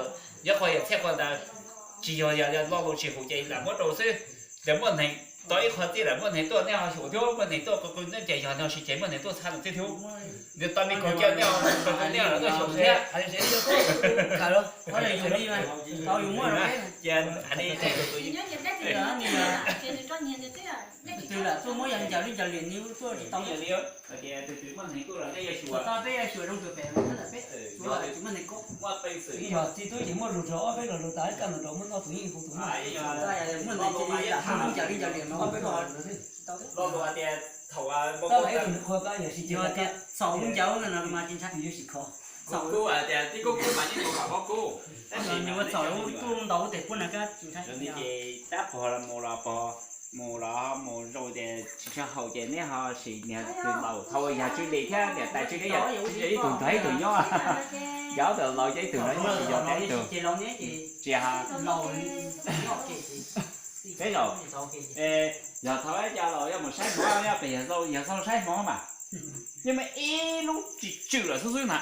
ntawd, yog qhov yam txhiaj qhov ntawd, tsis yog yam lo lus tsis hum ces lam muab rau xwb. Lam muaj neeg Tau ib qho txij lawm muaj neeg tuaj nej ho xyuas thiab, muaj neeg tuaj qw qw nej ces yog no siv ces muaj neeg tuaj txhab no txij thiab. Nws tau me kaug cia nej, nej los tuaj xyuas thiab. Cia hais li, tus twg muaj neeg tuaj los nej yuav xyuas. Muaj peev xwm ib yog txij tub ces muaj lus rau ob peb los lus tas, kaj ntug rau muaj noj tus yeej hu tus muaj. Muaj neeg ces lam hu ncaws li ncaws liam no ob peb los. Lo lus hais tias thaum tab mas ib tug nws qhuav koj yog siv ces tias txhaum ncaws no mas tsis ntshai, yuav sim kho. Kub hais tias tib kub kub mas yeej mus kom koj kub. Tab sis nws ua txhaum lub tuj ntaus ub tes puab na kab tsis ntshai. Ces tab pog mus los pog, mus los mus zoo ces tsis tshua haum ces neb ho sim niag tus laus thaum yog tswv li thiab niam tais tswv li yog ib tug nrog ib tug nyob. Yog tus laus ces ib tug nrog ib tug, yog ib tug tsis ha. Peb zaum, yog thaum ib co laus yuav mus saib hmov, yog pem yog xauj saib hmov mas, yeej muaj ib lub tsis tswm lawm xwb xwb na.